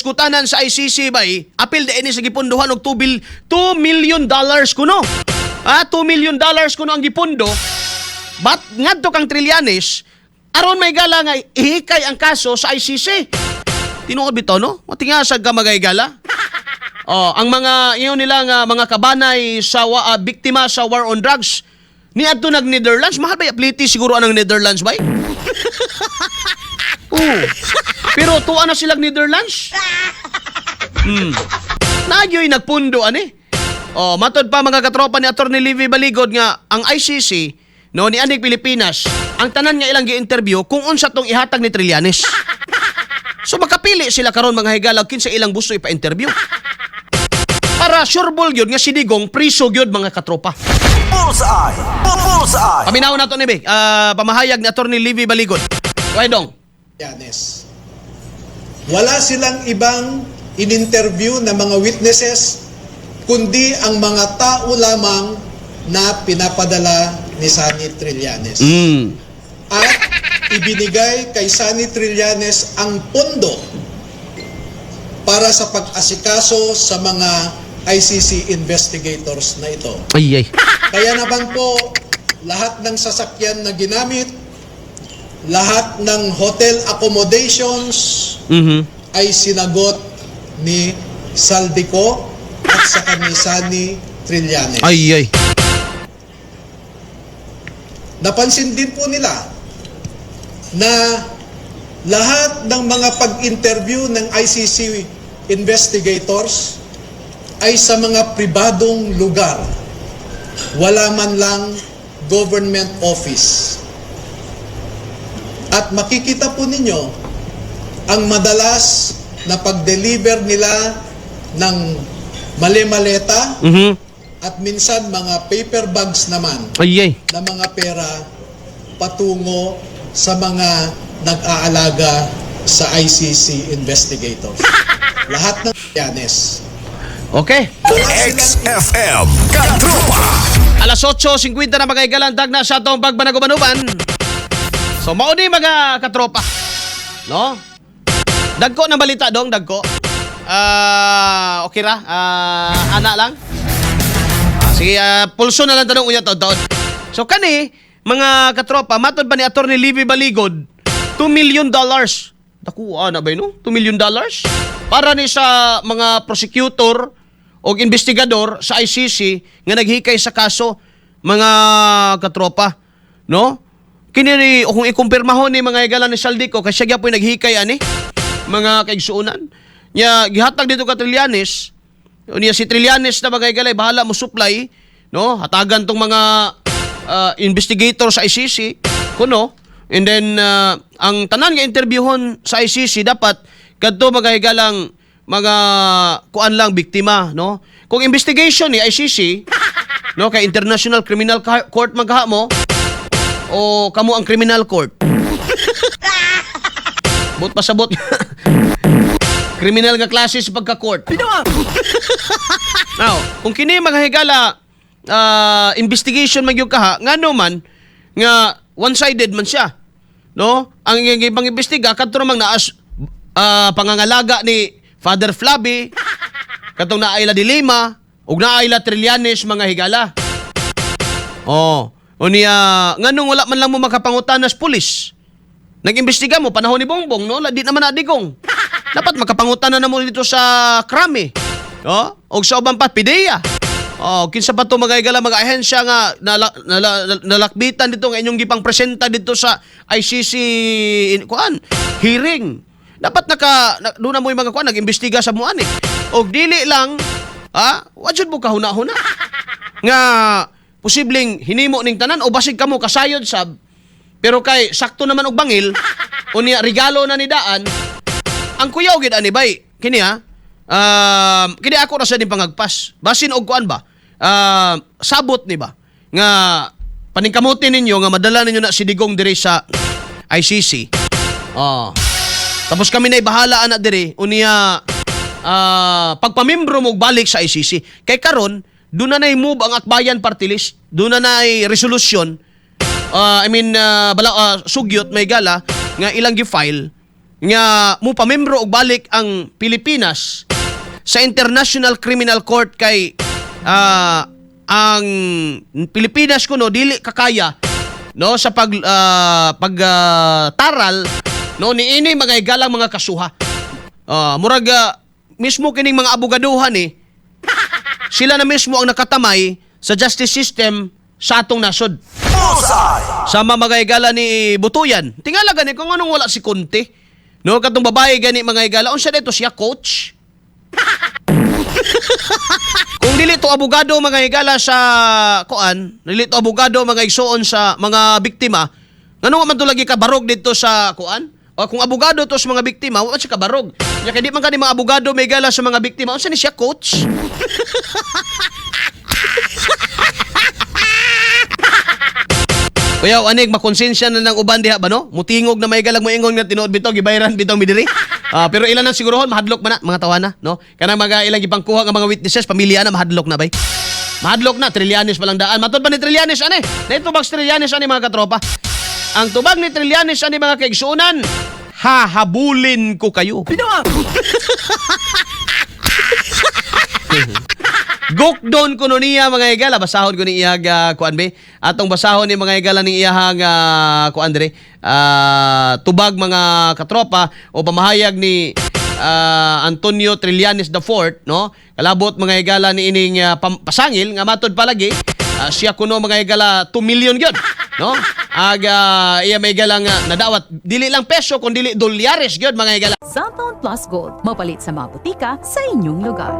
Kutanan sa ICC bay, apil di ini sa gipondohan og $2 million kuno. Ah, $2 million kuno ang gipondo. But ngadto kang Trillanes, aron may gala nga ihikay ang kaso sa ICC. Tinuod bitaw, no? Matingasag ka, mga higala. Oh, ang mga ingon nila nga mga kabanay sa biktima sa war on drugs niadto nag Netherlands, mahal ba pliti siguro anang Netherlands bay? Oo. Pero tuwa na silang Netherlands. Nagyoy nagpundo ani. Oh, matod pa, mga katropa, ni Attorney Levi Baligod nga ang ICC, no, ni aning Pilipinas, ang tanan nga ilang gi-interview kung unsa tong ihatag ni Trillanes. So makapili sila karon, mga higala, kinsa ilang gusto ipa-interview. Para sure ball gyud nga si Digong priso gyud, mga katropa. Bullseye! Bullseye! Paminaw nato ni be, pamahayag ni Attorney Levi Baligod. Way dong. Yanes. Wala silang ibang in-interview na mga witnesses kundi ang mga tao lamang na pinapadala ni Sonny Trillanes. At ibinigay kay Sonny Trillanes ang pondo para sa pag-asikaso sa mga ICC investigators na ito. Ay ay. Kaya naman po, lahat ng sasakyan na ginamit, lahat ng hotel accommodations ay sinagot ni Zaldy Co at saka ni Sonny Trillanes. Ay ay. Napansin din po nila na lahat ng mga pag-interview ng ICC investigators ay sa mga pribadong lugar. Wala man lang government office. At makikita po ninyo ang madalas na pag-deliver nila ng male-maleta at minsan mga paper bags naman Ay ay. Na mga pera patungo sa mga nag-aalaga sa ICC investigators. Lahat ng yanes. Okay. Wala silang XFM Katropa. Alas 8:50 na, mga higalang, dagna sa atong pagbanagubanuban. So mao ni, mga katropa. No? Dagko ng balita dong, dagko. Ah, okay ra. Ah, ana lang. Ah, sige, pulso na lang tanong unya taon taon. So kani, mga katropa, matod ba ni Attorney Levi Baligod, $2 million. Dakuha na ba yun, no? $2 million? Para ni sa mga prosecutor o investigador sa ICC nga naghikay sa kaso, mga katropa, no? Kini ni o kung ikumpirmahon ni, mga higala, ni Zaldy Co kasi siya gyapon naghikay ani, mga kaigsuonan. Nya gihatag dito ka Trillanes. Unya si Trillanes na, mga higala, bahala mo supply, no? Hatagan tong mga investigator sa ICC kuno. And then ang tanan nga interviewhon sa ICC dapat kadto, mga higalang, mga kuan lang, biktima, no? Kung investigation ni ICC, no, kay International Criminal Court magha mo o kamo ang criminal court. But pasabot criminal nga klase sa pagka-court. Now, kung kini, mga higala, investigation man gyud kaha, ngano man nga one-sided man siya. No? Ang ibang imbestiga kadto namang naas pangangalaga ni Father Flavi, katong naay la de Lima ug naay la Trillanes, mga higala. Oh, unya nganong wala man lang mo makapangutanas pulis? Nag-imbestiga mo panahon ni Bongbong, no? Di naman na Digong. Dapat makapangutana na mo dito sa Krame. No? Og sa uban pa PDEA. Oh, kinsa pa to, mga higala, mga ahensya nga nalakbitan dito nga inyong gipang presenta dito sa ICC kuan hearing. Dapat doon na mo yung mga kuan nag-imbestiga sa muan eh. Og dili lang ha, wa jud mo kahuna-huna nga posibleng hinimo ning tanan o basig kamo kasayod sab, pero kay sakto naman og bangil, unya regalo na ni daan. Ang kuyaw gid ani bay kini ha, kini ako ra sa ning pangagpas basin og kuan ba, sabot ni ba nga paningkamuti ninyo nga madala ninyo na si Digong diri sa ICC. Oh. Tapos kami na bahala ana diri, unya pagpamembro mo balik sa ICC. Kay karon doon na nay move ang Akbayan Party List, doon na nay resolusyon, I mean bala, sugyot may gala nga ilang gi-file. nga mupamembro og balik ang Pilipinas sa International Criminal Court kay ang Pilipinas kuno dili kakaya, no, sa pag pag taral, no, niini mga higalang mga kasuha. Murag mismo kining mga abogaduhan eh sila na mismo ang nakatamay sa justice system sa atong nasod. Bullseye! Sama mga higala ni Butuyan. Tingala gani kung anong wala si Conte. No, katong babae gani, mga higala, unsa dito siya, coach? Kung dili to abogado, mga higala, sa kuan, dili to abogado, mga igsuon, sa mga biktima, ngano man to lagi ka barog dito sa kuan? O kung abogado to sa mga biktima, wa man siya kabarog. Nya kay di man kani mga abogado may gala sa mga biktima, unsa ni siya, coach? Kuya, anig makonsensya na ng uban diha ba, no? Mutingog na may galag moingon nga tinuod bitaw gibayran bitaw mi diri. Pero ilan ang sigurohon mahadlok man na mga tawana, no? Kanang mga ilang gipangkuha nga mga witnesses, pamilya na mahadlok na bay. Mahadlok na Trillanes pa lang daan. Matod ba ni Trillanes ani? Naitubag si Trillanes ani, mga katropa. Ang tubag ni Trillanes ani, mga kaigsuonan, hahabulin ko kayo. Gukdon kuno niya, mga higala, basahon ko ni iyang kuan be. Atong basahon ni, mga higala, ni iyahang kuan dire. Tubag, mga katropa, o pamahayag ni Antonio Trillanes the Fourth, no? Kalabot, mga higala, ni ining pasangil nga matod palagi siya kuno, mga higala, 2 million gyud, no? Ag iya may higala nga nadawat dili lang peso kun dili dolyares gyud, mga higala. Xanthone Plus Gold, mapalit sa mga butika sa inyong lugar.